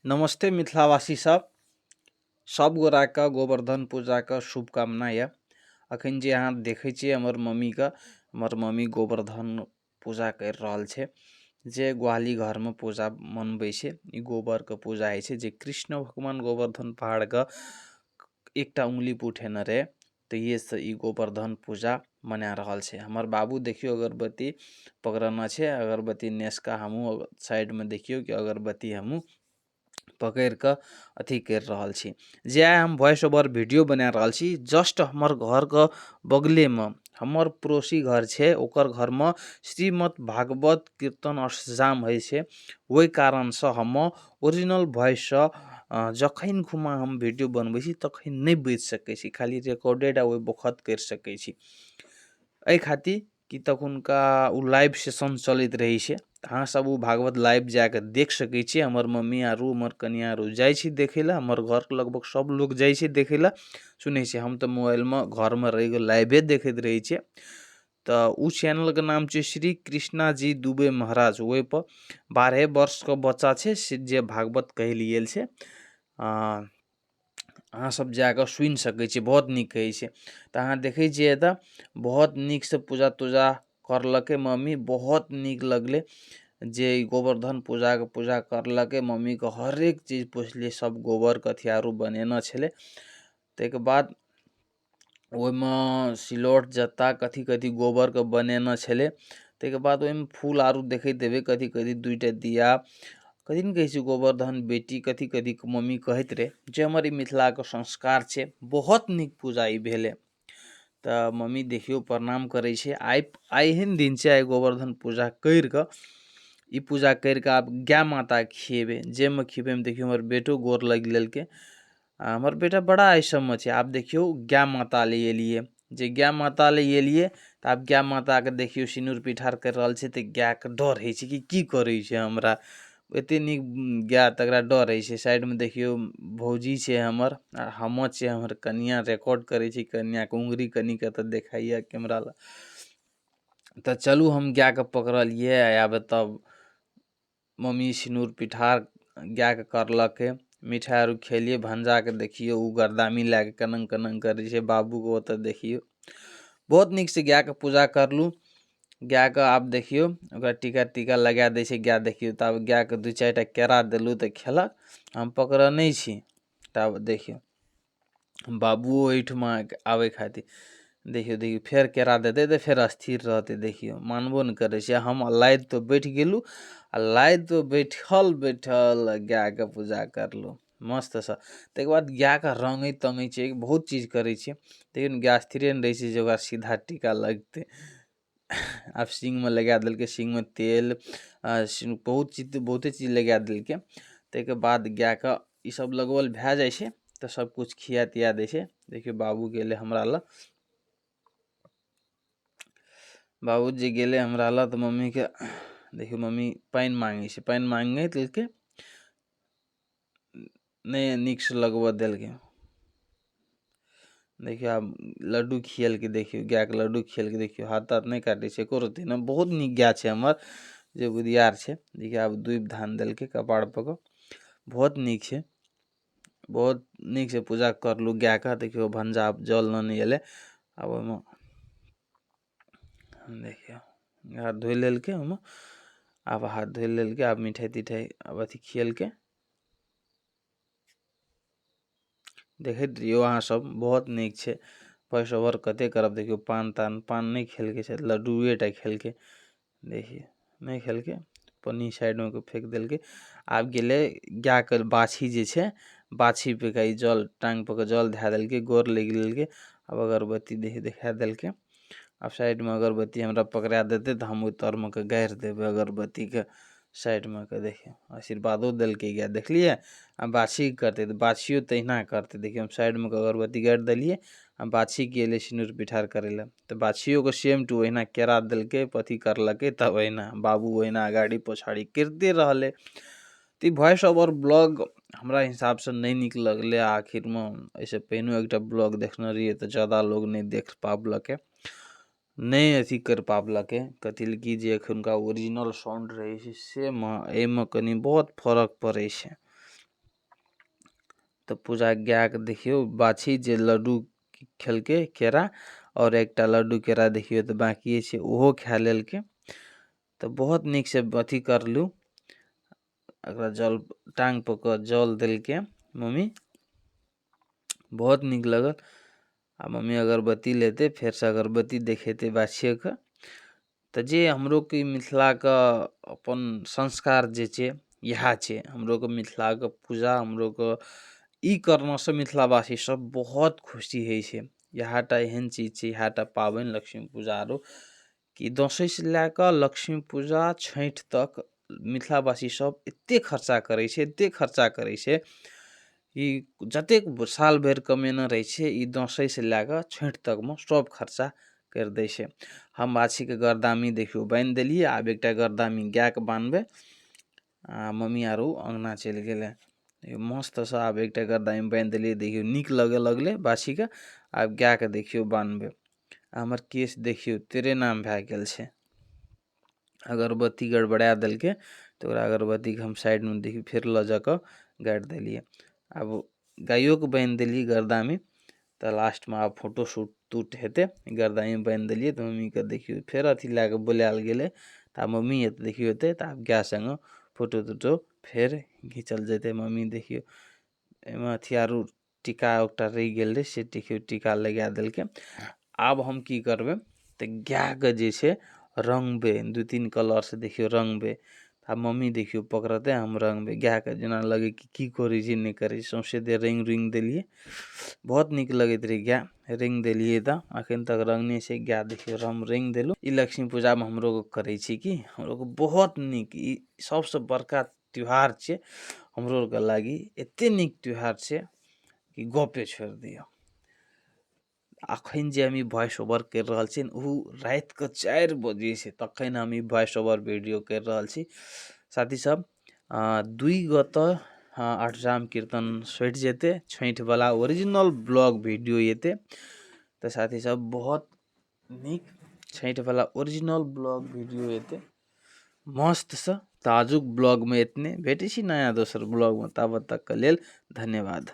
नमस्ते मिथिलावासी सब सब गोराके गोवर्धन पूजाके शुभकामना यऽ अखन जे अहाँ देखै छियै हमर मम्मीके, हमर मम्मी गोवर्धन पूजा करि रहल छै, जे ग्वाली घरमे पूजा मनबै छै। ई गोबरके पूजा होइ छै, जे कृष्ण भगवान गोवर्धन पहाड़के एकटा उंगली पर उठेने रहे, तहिएसँ ई गोवर्धन पूजा मना रहल छै। हमर बाबू देखियौ अगरबत्ती पकड़ने छै, अगरबत्ती नेसका हमहूँ साइडमे देखियौ कि अगरबत्ती हमहूँ पकड़ि कऽ अथी करि रहल छी। जे आइ हम वॉइस ओवर वीडियो बना रहल छी, जस्ट हमर घरके बगलेमे हमर पड़ोसी घर छै, ओकर घरमे श्रीमद् भागवत कीर्तन अष्टजाम होइ छै। ओहि कारणसँ हम ओरिजिनल वॉइससँ जखन खुमा हम वीडियो बनबै छी तखन नहि बाजि सकै छी, खाली रिकॉर्डेड आ ओहि बखत करि सकै छी। एहि खातिर कि तखुनका ओ लाइव सेशन चलैत रहै छै। अहाँ सब ओ भागवत लाइव जाके देख सकै छियै। हमर मम्मी आरू हमर कनिया आरू जाइ छै देखै लए, हमर घरके लगभग सब लोग जाइ छै देखै लए, सुनै छै। हम तऽ मोबाइलमे घरमे रहिके लाइवे देखैत रहै छियै। तऽ ओ चैनलके नाम छै श्री कृष्णा जी दुबे महाराज। ओहिपर 12 वर्षके बच्चा छै जे भागवत कहै लए गेल छै। अहाँ सब जाकऽ सुनि सकै छियै, बहुत नीक कहै छै। तऽ अहाँ देखै छियै एतऽ बहुत नीकसँ पूजा तूजा करलकै मम्मी, बहुत नीक लगलै जे ई गोवर्धन पूजाके पूजा करलकै। मम्मीके हरेक चीज पुछलियै, सब गोबरके अथी आरू बनेने छलै। ताहिके बाद ओहिमे सिलौट जत्ता कथी कथी गोबरके बनेने छलै। ताहिके बाद ओहिमे फूल आरू देखैत हेबै कथी कथी, 2टा दिया कथी ने कहै छै गोवर्धन बेटी कथी कथी मम्मी कहैत रहै, जे हमर ई मिथिलाके संस्कार छै। बहुत नीक पूजा ई भेलै। तऽ मम्मी देखियौ प्रणाम करै छै। आइ आइ एहन दिन छै, आइ गोवर्धन पूजा करिकऽ ई पूजा करिकऽ आब गाय माताके खिएबै। जाहिमे खिएबैमे देखियौ हमर बेटो गोर लागि लेलकै। आ हमर बेटा बड़ा एहि सबमे छै। आब देखियौ गाय माता ले एलियै, जे गाय माता ले एलियै तऽ आब गाय माताके देखियौ सिनूर पिठार करि रहल छै। तऽ गायके डर होइ छै कि की करै छै हमरा, एते नीक गाय तकरा डर होइ छै। साइडमे देखियौ भौजी छै हमर आ हम छियै, हमर कनिया रिकॉर्ड करै छै। कनियाके उंगरी कनि कतऽ देखाइए कैमरा लग। तऽ चलू हम गायके पकड़लियै। आब तब मम्मी सिनूर पिठार गायके करलकै, मिठाइ आर खेलियै। भंजाके देखियौ ओ गरदामी लए कऽ कनंग कनंग करै छै। बाबूके ओतऽ देखियौ बहुत नीकसँ गायके पूजा करलहुँ। गायके आब देखियौ ओकरा टीका टीका लगा दै छै गाय। देखियौ तऽ आब गायके 2-4टा केरा देलहुँ तऽ खेलक, हम पकड़ने छी। तब देखियौ बाबुओ एहिठुमा आबै खातिर देखियौ देखियौ फेर केरा देतै तऽ फेर स्थिर रहतै। देखियौ मानबो नहि करै छै। हम लादि तऽ बैठ गेलहुँ आ लादि तऽ बैठल बैठल गायके पूजा करलहुँ मस्तसँ। ताहिके बाद गायके रङ्गै तङ्गै छियै, बहुत चीज करै छियै, लेकिन गाय स्थिरे नहि रहै छै जे ओकरा सीधा टीका लगतै। आब सीङ्गमे लगा देलकै, सीङ्गमे तेल बहुत चीज बहुते चीज लगा देलकै। ताहिके बाद गायके ईसब लगबल भए जाइ छै तऽ सबकिछु खिया तिया दै छै। देखियौ बाबू गेलै हमरा लग, बाबू जे गेलै हमरा लग तऽ मम्मीके देखियौ मम्मी पानि माँगै छै, पानि माँगै देलकै नहि, नीकसँ लगबऽ देलकै। देखियौ आब लड्डू खियेलकै, देखियौ गायके लड्डू खियेलकै। देखियौ हाथ ताथ नहि काटै छै एको रत्ती नहि, बहुत नीक गाय छै हमर जे बुधियार छै। देखियौ आब दूबि धान देलकै कपार पर कऽ, बहुत नीक छै, बहुत नीकसँ पूजा करलहुँ गायके। देखियौ भंजा जल लेने एलै, आब ओहिमे देखियौ हाथ धोइ लेलकै, ओहिमे आब हाथ धोइ लेलकै, आब मिठाइ तिठाइ आब अथी खियेलकै। देखैत रहियौ अहाँ सब, बहुत नीक छै। वॉइस ओवर कते करब। देखियौ पान तान पान नहि खेलकै, शायद लड्डुए टा खेलकै, देखियौ नहि खेलकै, पन्नी साइडमे कऽ फेक देलकै। आब गेलै गायके बाछी जे छै, बाछी पे के ई जल टाँग पर के जल धए देलकै, गोर लागि लेलकै। आब अगरबत्ती देखा देलकै। आब साइडमे अगरबत्ती हमरा पकड़ा देतै तऽ हम ओहि तरमे के गाड़ि देबै अगरबत्तीके साइडमे के। देखियौ आशीर्वादो देलकै गाय, देखलियै। आ बाछी करतै तऽ बाछियो तहिना करतै। देखियौ हम साइडमे के अगरबत्ती गाड़ि देलियै आ बाछी गेलै सिनूर पिठार करै लए, तऽ बाछियोके सेम टू ओहिना केरा देलकै, अथी करलकै, तब ओहिना बाबू ओहिना अगाड़ी पछाड़ी करिते रहलै। तऽ ई वॉइस ओवर ब्लॉग हमरा हिसाबसँ नहि नीक लगलै। आखिरमे एहिसँ पहिनो एकटा ब्लॉग देखने रहियै तऽ जादा लोग नहि देख पाबलकै, नहि अथी करि पाबलकै, कथी लए कि जे एखुनका ओरिजिनल साउंड रहै छै से एहिमे कनि बहुत फरक पड़ै छै। त पूजा गाय के देखियो बाछी जे लड्डू खेलके केरा और एकटा लड्डू केरा देखियो त बाकी छै ओहो खा लेलके। त बहुत निक से अथी करलु। एकरा जल टांग पर के जल देलके मम्मी। बहुत निक लगल। आ मम्मी अगरबत्ती लेते फेर से अगरबत्ती देखेते बाछिए के। त जे हमरो के मिथिला के अपन संस्कार जे छै इहा छै। हमरो के मिथिला के पूजा हमरो के इ करना से मिथिलावासी सब बहुत खुशी होय छै। इहा टा एहन चीज छै इहा टा पावन लक्ष्मी पूजा आरो कि दशे से लेए के लक्ष्मी पूजा छठ तक मिथिलावासी सब एते खर्चा करे छै, एते खर्चा करे छै कि जतेक साल भर कमेने रहे छै इ दशे से लेए के छठ तक में सब खर्चा कर दे छै। हम बाछी के गर्दामी देखियो बांध देलिए, आब एकटा गर्दामी गाय के बांधबे। आ मम्मी आरो अंगना चल गेले। मस्त से आब एकटा गर्दामी बांध देलिए, देखियो निक लगे लगले बाछी के। आब गाय के देखियो बांधबे। हमर केस देखियो तेरे नाम भए गेल छै। अगरबत्ती गड़बड़ा देलके त ओकरा अगरबत्ती के हम साइड में देखियो फेर ल जाके गाड़ि देलिए। आब गाइयो के बांध देलिए गर्दामी। त लास्ट में आब फोटो शूट तूट हेते। गर्दामी बांध देलिए त मम्मी के देखियो फेर अथी लए के बुलायल गेले। त मम्मी एत देखियो एते त आब गाय संगे फोटो तोटो फेर घिचल जेते। मम्मी देखियो एमे अथी आरो टीका उका रह गेल रहे से देखियो टीका लगा देलके। आब हम की करबे त गाय के जे छै रंगबे 2-3 कलर से देखियो रंगबे। आ मम्मी देखियो पकड़ते हम रंगबे। गाय के जेना लगे कि करे छै नै करे छै सौंसे देह रंग रुंग देलिए। बहुत निक लगैत रहे गाय रंग देलिए त अखन तक रंगने छै गाय देखियो हम रंग देलु। इ लक्ष्मी पूजा में हमरो के करे छी की हमरो के बहुत निक इ सबसे बड़का त्योहार छै हमरो के लागी। एते निक त्योहार छै कि गपे छोड़ दियो। अखन जे हम ई वॉइस ओवर कर रहल छी उ रात के 4 बजे छै तखन हम ई वॉइस ओवर वीडियो कर रहल छी। साथी सब 2 गो त अष्टजाम कीर्तन सटि जेते, छठ वाला ओरिजिनल ब्लॉग वीडियो एते। त साथी सब बहुत निक छठ वाला ओरिजिनल ब्लॉग वीडियो एते मस्त से। त आजुक ब्लॉग में एतने भेटे छी नया दोसर ब्लॉग में, ताबत तक के लेल धन्यवाद।